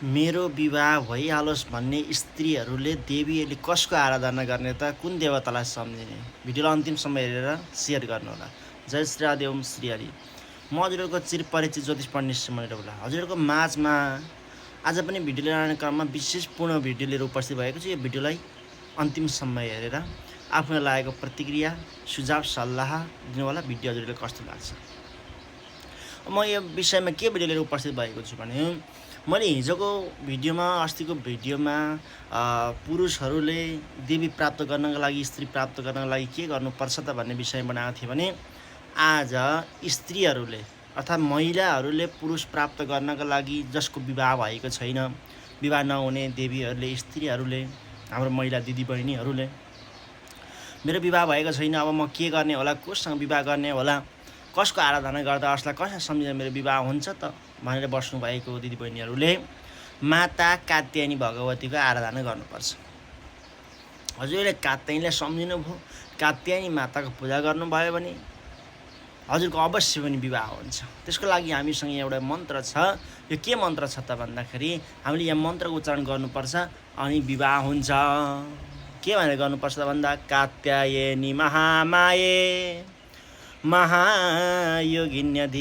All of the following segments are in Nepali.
मेरो विवाह भइहालोस् भन्ने स्त्रीहरूले देवीहरूले कसको आराधना गर्ने त कुन देवतालाई सम्झिने भिडियोलाई अन्तिमसम्म हेरेर सेयर गर्नुहोला। जय श्री राधे ओम श्री हरि। म हजुरहरूको चिरपरिचित ज्योतिष पण्डित सिमन होला। हजुरहरूको माझमा आज पनि भिडियो लिएर आउने क्रममा विशेष पूर्ण भिडियो लिएर उपस्थित भएको छु। यो भिडियोलाई अन्तिमसम्म हेरेर आफूलाई लागेको प्रतिक्रिया सुझाव सल्लाह दिनुहोला। भिडियो हजुरले कस्तो लाग्छ। म यो विषयमा के भिडियो लिएर उपस्थित भएको छु भने मैले हिजोको भिडियोमा अस्तिको भिडियोमा पुरुषहरूले देवी प्राप्त गर्नका लागि स्त्री प्राप्त गर्नका लागि के गर्नुपर्छ त भन्ने विषय बनाएको थिएँ भने आज स्त्रीहरूले अर्थात् महिलाहरूले पुरुष प्राप्त गर्नका लागि जसको विवाह भएको छैन, विवाह नहुने देवीहरूले स्त्रीहरूले हाम्रो महिला दिदीबहिनीहरूले मेरो विवाह भएको छैन, अब म के गर्ने होला, कोसँग विवाह गर्ने होला, कसको आराधना गर्दा असलाई कसलाई सम्झेर मेरो विवाह हुन्छ त भनेर बस्नुभएको दिदीबहिनीहरूले माता कात्यायनी भगवतीको आराधना गर्नुपर्छ। हजुरले कात्यायनीलाई सम्झिनुभयो, कात्यायनी माताको पूजा गर्नुभयो भने हजुरको अवश्य पनि विवाह हुन्छ। त्यसको लागि हामीसँग एउटा मन्त्र छ। यो के मन्त्र छ त भन्दाखेरि हामीले यहाँ मन्त्रको उच्चारण गर्नुपर्छ अनि विवाह हुन्छ। के भनेर गर्नुपर्छ त भन्दा कात्यायनी महामाये महायोगिन्यधीश्वरे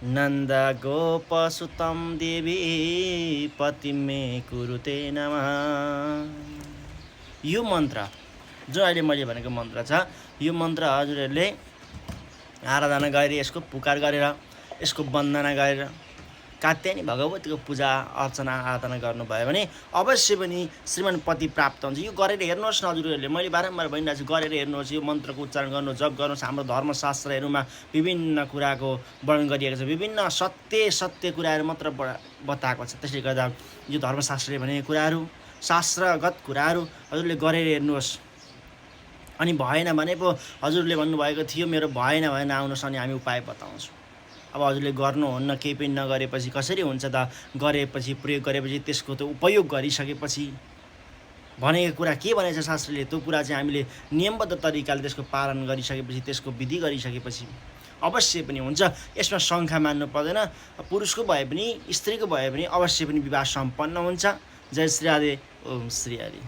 नन्द गोपसुतं देवी पतिमे कुरुते नमः। यो मन्त्र जो अहिले मैले भनेको मन्त्र छ, यो मन्त्र हजुरहरूले आराधना गरेर यसको पुकार गरेर यसको वन्दना गरेर कात्यायनी भगवतीको पूजा अर्चना आराधना गर्नुभयो भने अवश्य पनि श्रीमानपति प्राप्त हुन्छ। यो गरेर हेर्नुहोस् न हजुरहरूले, मैले बारम्बार भनिरहेको छु, गरेर हेर्नुहोस्, यो मन्त्रको उच्चारण गर्नुहोस्, जप गर्नुहोस्। हाम्रो धर्मशास्त्रहरूमा विभिन्न कुराको वर्णन गरिएको छ, विभिन्न सत्य कुराहरू मात्र बताएको छ। त्यसले गर्दा यो धर्मशास्त्रले भनेको कुराहरू, शास्त्रगत कुराहरू हजुरले गरेर हेर्नुहोस्। अनि भएन भने पो हजुरले भन्नुभएको थियो मेरो भएन भने आउनुहोस् अनि हामी उपाय बताउँछौँ। अब हजुरले गर्नुहुन्न, केही पनि नगरेपछि कसरी हुन्छ त? गरेपछि प्रयोग गरेपछि त्यसको त उपयोग गरिसकेपछि भनेको कुरा के भनेको छ शास्त्रले, त्यो कुरा चाहिँ हामीले नियमबद्ध तरिकाले त्यसको पालन गरिसकेपछि, त्यसको विधि गरिसकेपछि अवश्य पनि हुन्छ। यसमा शङ्का मान्नु पर्दैन। पुरुषको भए पनि स्त्रीको भए पनि अवश्य पनि विवाह सम्पन्न हुन्छ। जय श्री राधे ओम श्री हरि।